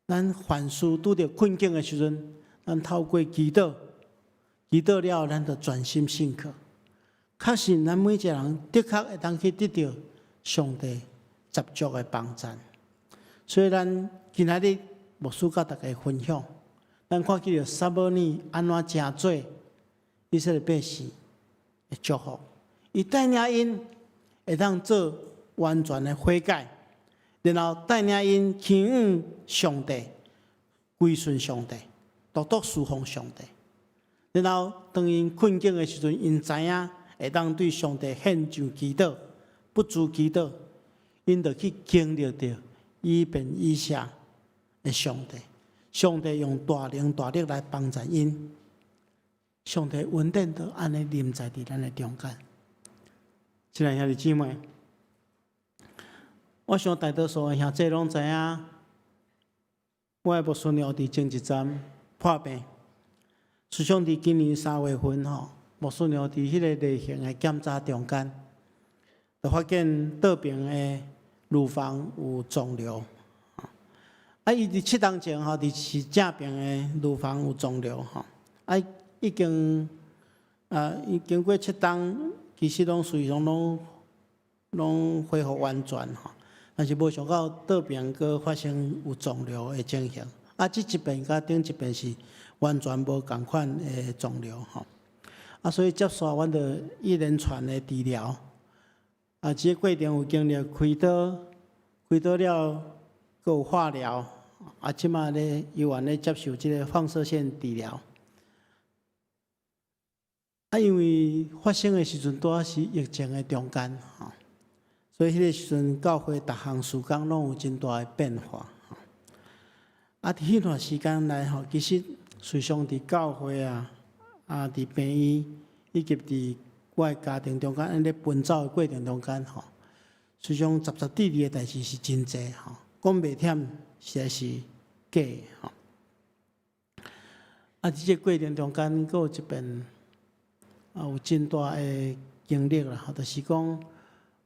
S1: 咱凡事拄著困境的時陣，咱透過祈禱，祈禱了後，咱就專心信靠。確實，咱每一個人的確會當去得著上帝十足的幫贊。所以，咱今仔日牧師佮大家分享，咱看見著撒母耳按怎成做以色列百姓的祝福，伊帶領𪜶會當做完全的悔改，然後帶領𪜶傾向上帝，歸順上帝，獨獨事奉上帝。然後當𪜶困境的時陣，𪜶知影會當對上帝獻上祈禱，不住祈禱，𪜶就去經歷著以便以謝的上帝。上帝用大能大力來幫助𪜶，上帝恩典就按呢臨在佇咱的中間。親愛兄弟姊妹，我想大多數的兄弟攏知影，我的牧師娘佇前一陣破病，事實上佇今年3月份吼，牧師娘佇彼个例行的檢查中間，就發現倒爿的乳房有腫瘤。啊，伊佇7冬前吼，佇是正爿的乳房有腫瘤吼，啊，已經啊，伊經過七冬，其實攏隨常攏恢復完全吼，但是無想到倒爿閣發生有腫瘤的情形。啊，這一遍佮頂一遍是完全無仝款的腫瘤吼。啊，所以接紲阮就一連串的治療。啊，這個過程有經歷開刀，開刀了，閣有化療，啊，這馬咧猶原咧接受這個放射線治療。啊，因為發生的時陣拄仔是疫情的中間，吼，所以彼個時陣教會逐項事工攏有真大的變化。啊，佇彼段時間內吼，其實隨常佇教會啊，啊，佇病院以及佇我的家庭中間，按呢奔走的過程中間吼，隨常雜雜滴滴的代誌是真濟吼，講袂忝實在是假的吼。啊，佇這個過程中間，閣有一遍啊，有真大的經歷啦，就是講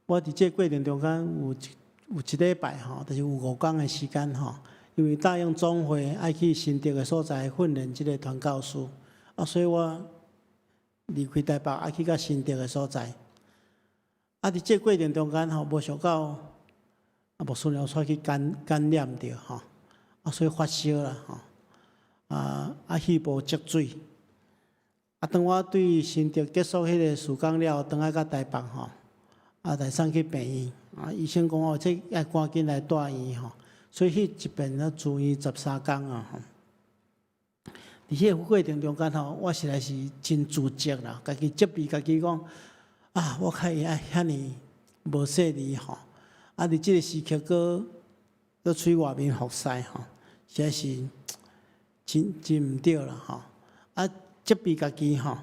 S1: 我佇這個過程中間有一禮拜吼，就是有5工的時間吼，因為答應總會愛去新竹的所在訓練這個傳教士，啊，所以我離開台北愛去到新竹的所在。啊，佇這個過程中間吼，無想到啊，牧師娘煞去感染著吼，啊，所以發燒啦吼，啊啊，肺部積水。啊，當我對新竹結束彼個事工了後，轉來到台北吼，啊，來送去病院，啊，醫生講哦，這愛趕緊來住院吼，所以彼一遍啊住院13工啊吼。佇彼個過程中間吼，我實在是真自責啦，家己責備家己講，啊，我較會愛遐爾無細膩吼，啊，佇這個時刻閣閣喙外面服屎吼，實在是真真毋對啦吼，啊，責備家己吼，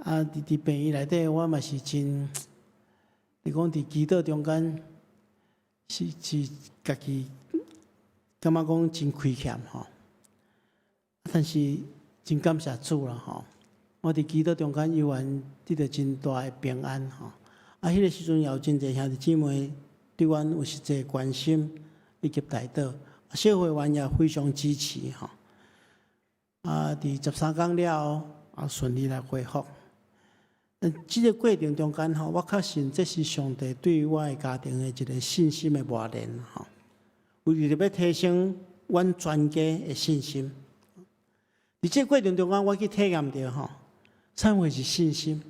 S1: 啊，佇病院內底，我嘛是真，你講佇祈禱中間，是家己感覺講真虧欠吼。但是真感謝主啦吼！我佇祈禱中間猶原得著真大的平安吼。啊，彼個時陣也有真濟兄弟姊妹對阮有實際關心以及代禱，小會員也非常支持吼。啊，佇13工了後，啊順利來恢復。這個過程中間吼，我確信這是上帝對我的家庭的一個信心的磨練吼，為著欲提升阮全家的信心。佇這個過程中間，我去體驗著吼，啥物是信心？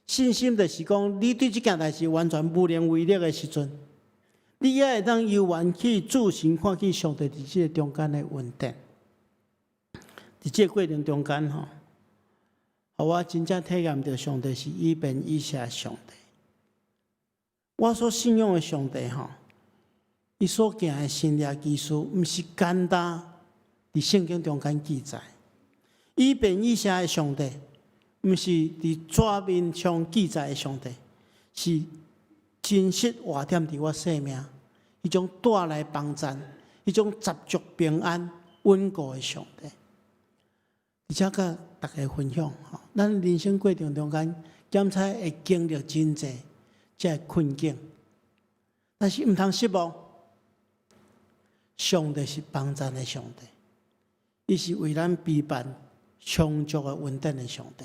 S1: 信心就是講，你對這件代誌完全無能為力的時陣，你也會當猶原去注神看見上帝佇這個中間的恩典。佇這個過程中間吼，予我真正體驗著上帝是以便以謝的上帝。我所信仰的上帝吼，伊所行的神蹟奇事，毋是簡單佇聖經中間記載。以便以謝的上帝，毋是佇紙面上記載的上帝，是真實活踮佇我生命，彼種帶來幫贊，彼種十足平安穩固的上帝。而且佮大家分享吼，咱人生過程中間，檢查會經歷真濟這个困境，但是毋通失望。上帝是幫贊的上帝，伊是為咱備辦充足的恩典的上帝，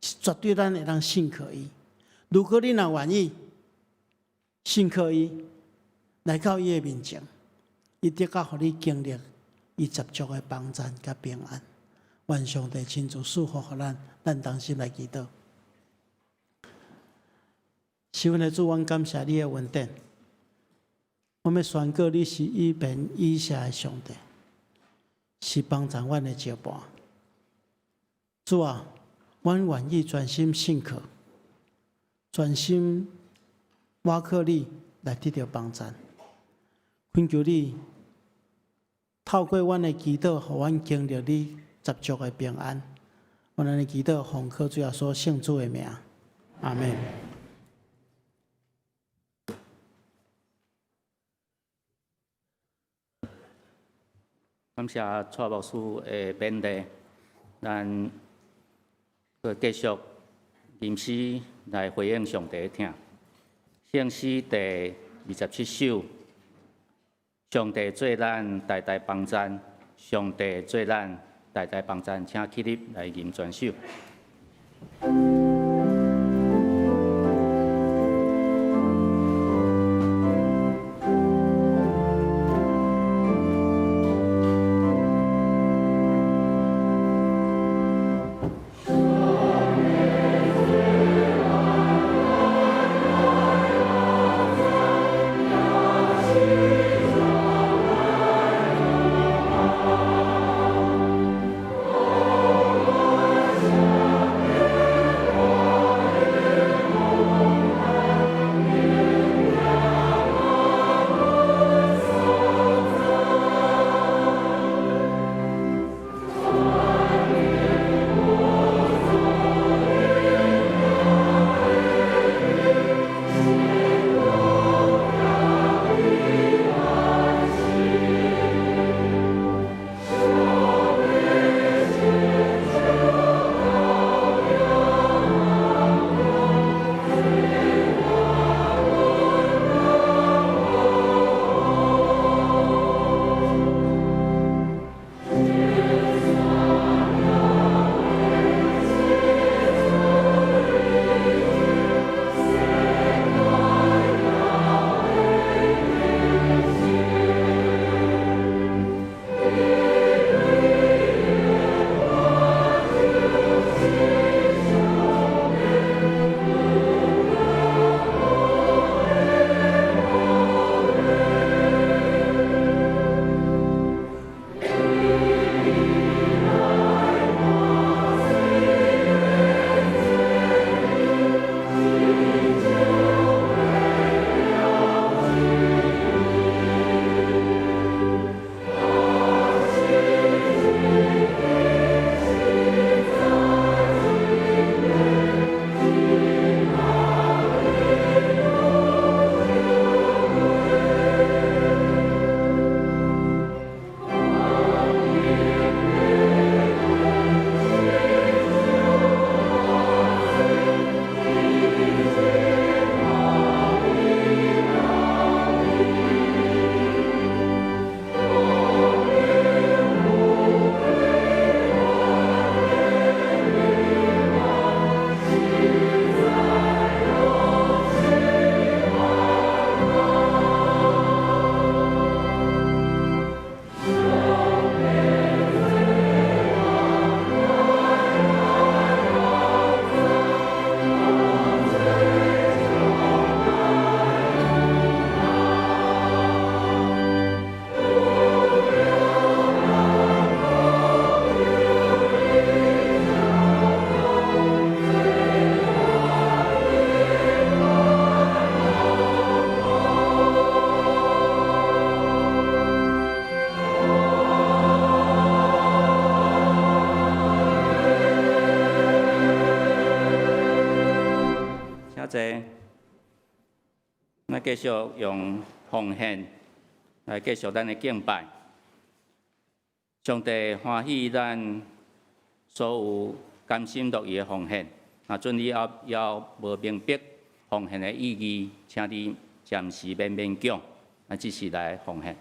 S1: 是絕對咱會當信靠伊。如果你若願意信靠伊，來到伊的面前，伊的確予你經歷伊十足的幫贊佮平安。願上帝親自賜福予咱，咱同心來祈禱。是阮的主，阮感謝你的恩典。我欲宣告你是以便以謝的上帝，是幫助阮的石磐。主啊，阮願意專心信靠，專心倚靠你來得著幫贊。懇求你透過阮的祈禱，予阮經歷你十足的平安。阮按呢祈禱，奉靠主耶穌聖子的名，阿們。
S2: 感謝蔡牧師的勉勵，咱閣繼續吟詩來回應上帝的疼。聖詩第27首，上帝做咱大大幫贊，上帝做咱大大幫贊，請起立來吟全首。咱繼續用奉獻來繼續咱的敬拜。上帝歡喜咱所有甘心樂意的奉獻。若準你猶無明白奉獻的意義，請你暫時免勉強，咱只是來奉獻。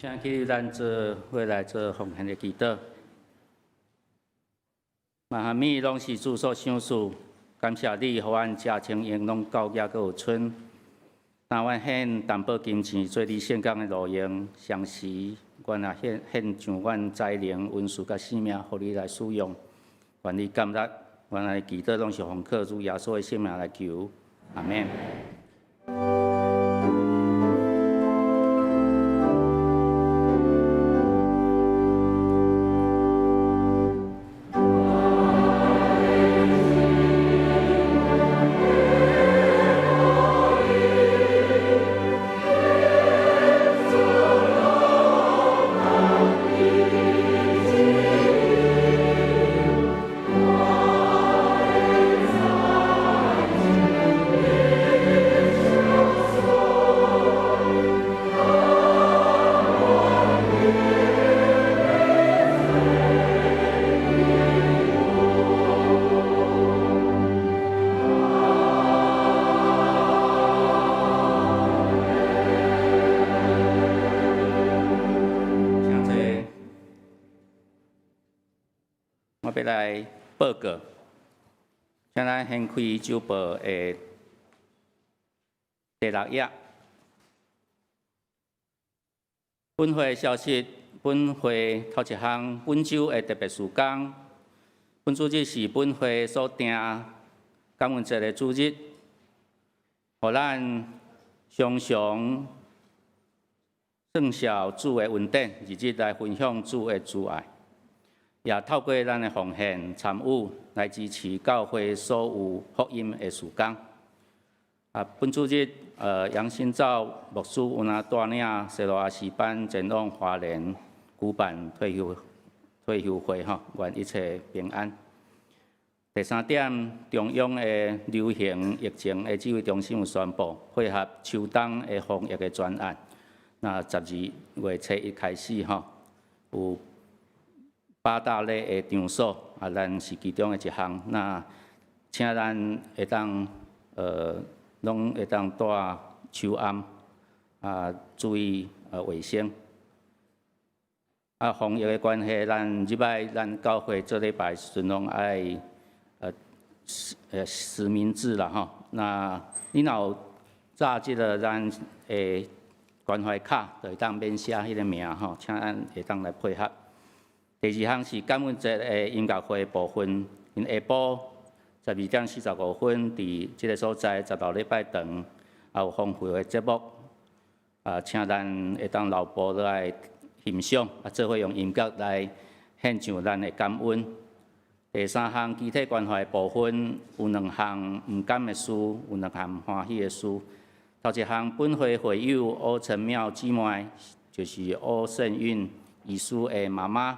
S2: 請去咱做伙來做奉獻的祈禱。萬物攏是主所賞賜，感謝你，予阮食穿用攏夠額閣有賰。當阮獻淡薄金錢做你聖工的路用，同時，阮也獻上阮才能、恩賜佮生命，予你來使用。願你感恩，阮的祈禱攏是奉靠主耶穌的聖名來求，阿們。我欲來報告，請咱掀開週報的第六頁。本會消息，本會頭一項，本週的特別事工。本主日是本會所定感恩節的主日，予咱常常算數主的恩典，日日來分享主的慈愛，也透過咱的奉獻參與來支持教會所有福音的事工。啊，本主日，楊新照牧師有若帶領西羅亞詩班前往花蓮舉辦退休會吼，願一切平安。第三點，中央的流行疫情的指揮中心有宣布，配合秋冬的防疫的專案。那12月初一開始吼，有八大類的場所，啊，咱是其中的一項。那請咱會當攏會當戴手頷，啊，注意衛生。啊，防疫的關係，咱入來咱教會做禮拜時陣攏愛實名制啦吼。那你若有紮這个咱的關懷卡，就會當免寫彼个名吼，請咱會當來配合。第二項是感恩節的音樂會部分，𪜶下晡12點45分，佇這个所在十樓禮拜堂，也有豐富的節目，啊，請咱會當留步落來欣賞，啊，做伙用音樂來獻上咱的感恩。第三項肢體關懷部分有兩項毋甘的事，有兩項歡喜的事。頭一項，本會會友柯陳妙姊妹，就是柯勝韻醫師的媽媽，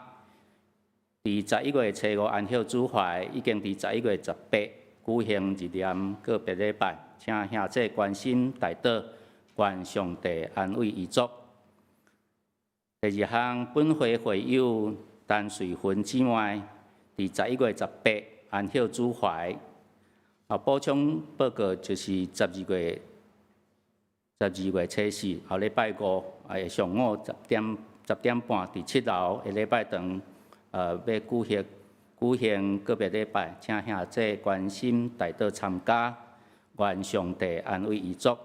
S2: 佇11月初五安息主懷，已經佇11月18舉行入殮告別禮拜，請兄弟關心代禱，願上帝安慰遺族。第二項，本會會友陳瑞芬姊妹，佇11月18安息主懷。啊，補充報告就是12月初四，後禮拜五，上午10點半，佇7樓的禮拜堂，欲舉行告別禮拜，請兄弟關心代禱參加，願上帝安慰遺族。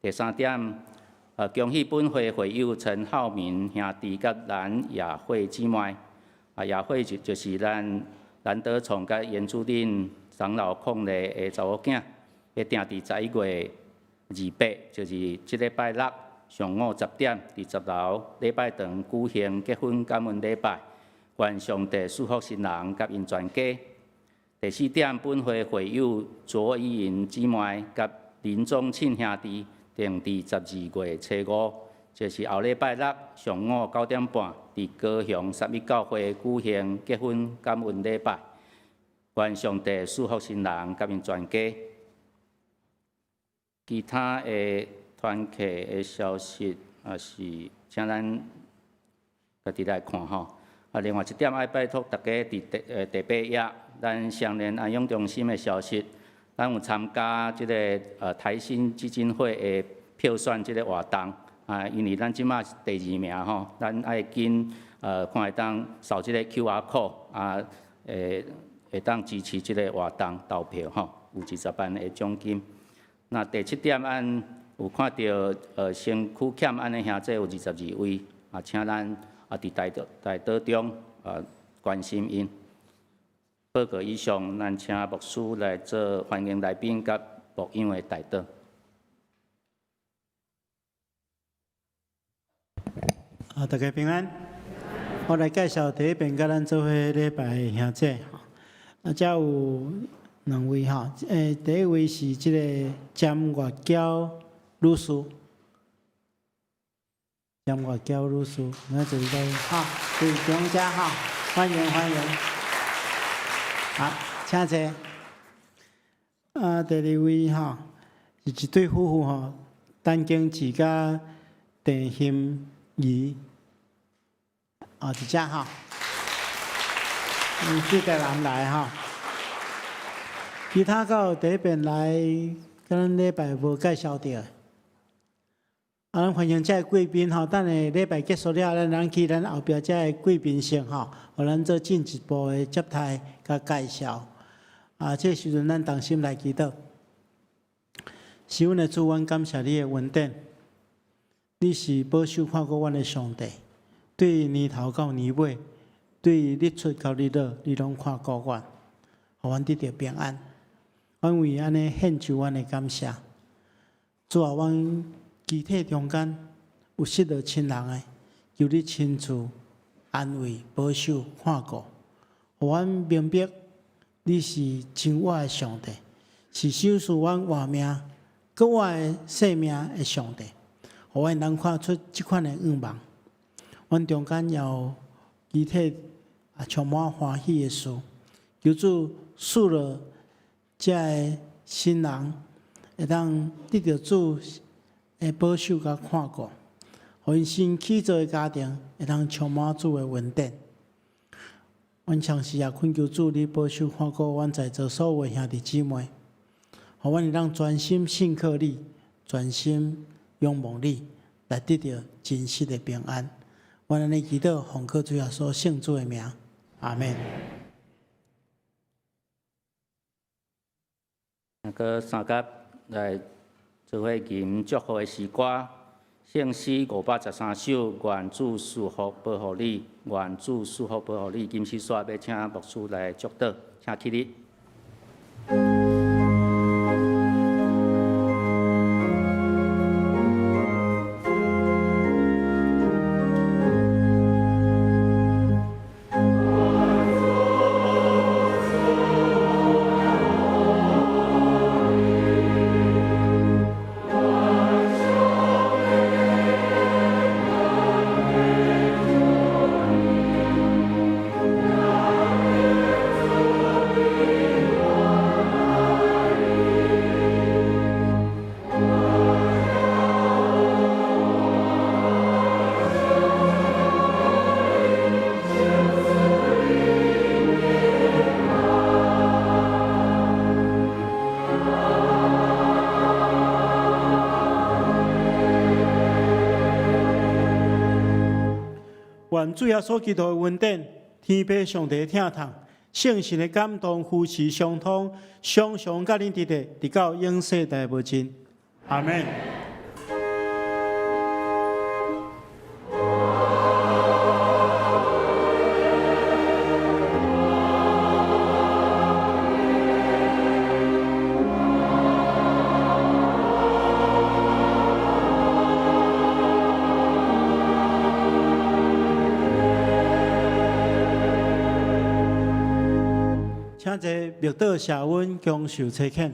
S2: 第三點，恭喜本會會友陳浩民兄弟佮蘭雅慧姊妹，啊，雅慧就是咱蘭德崇佮嚴主任長老伉儷的查某囝，欲訂佇11月28，就是這禮拜六上午十點，佇10樓禮拜堂舉行結婚感恩禮拜，願上帝賜福新人佮𪜶全家。第四點，本會會友卓依瑩姊妹佮林宗慶兄弟，定佇12月初五，就是後禮拜六上午9點半，佇高雄三一教會舉行結婚感恩禮拜，願上帝賜福新人佮𪜶全家。其他的團契的消息，也是請咱家己來看吼。啊，另外一點愛拜託大家佇第八頁，咱雙連安養中心的消息，咱有參加這个台新基金會的票選這个活動。啊，因為咱這馬是第二名吼，咱愛緊看會當掃這个 QR code 啊，會當支持這个活動投票吼，有20萬的獎金。那第七點，咱有看著身軀欠安的兄弟有22位，啊，請咱啊佇代禱中啊關心𪜶。報告以上，咱請牧師來做歡迎來賓佮牧養的代禱。
S1: 啊，大家平安。我來介紹第一遍佮咱做伙禮拜的兄弟吼。啊，遮有兩位吼，第一位是這个詹月嬌女士，詹月嬌女士，咱坐在吼，佇中間吼，歡迎歡迎。好，請坐。啊，第二位吼是一對夫婦吼，陳景志佮鄭欣怡，哦，佇遮吼，對台南來吼。其他閣有第一遍來，佮咱禮拜無介紹著。啊，咱歡迎遮的貴賓吼，等下禮拜結束了，咱咱去咱後壁遮的貴賓室吼，予咱做進一步的接待佮介紹。啊，這時陣咱同心來祈禱。是阮的主，阮感謝你的恩典。你是保守看顧阮的上帝，對年頭到年尾，對日出到日落，你攏看顧阮，予阮得著平安。阮為按呢獻上阮的感謝。主啊，阮肢體中間有失落親人的，求你親自安慰、保守、看顧，予阮明白你是真活的上帝，是賞賜阮活命、閣活的生命的上帝，予阮通看出這款的願望。阮中間也有肢體啊充滿歡喜的事，求主賜予遮个新人會當得著主的保守佮看顧，予𪜶新起造的家庭會當充滿主的恩典。阮同時也懇求主，你保守看顧阮在座所有的兄弟姊妹，予阮會當專心信靠你，專心仰望你，來得著真實的平安。阮按呢祈禱，奉靠主耶穌聖子的名，阿門。
S2: 閣三甲來做伙吟祝福的詩歌，聖詩513首，願主賜福保護你，願主賜福保護你。金絲煞欲請牧師來祝禱，請起立。
S1: 願主耶穌基督的恩典，天父上帝的疼痛，聖神的感動、扶持、相通，常常佮恁佇咧，直到永世代無盡。阿門。請坐默禱謝恩，恭受差遣。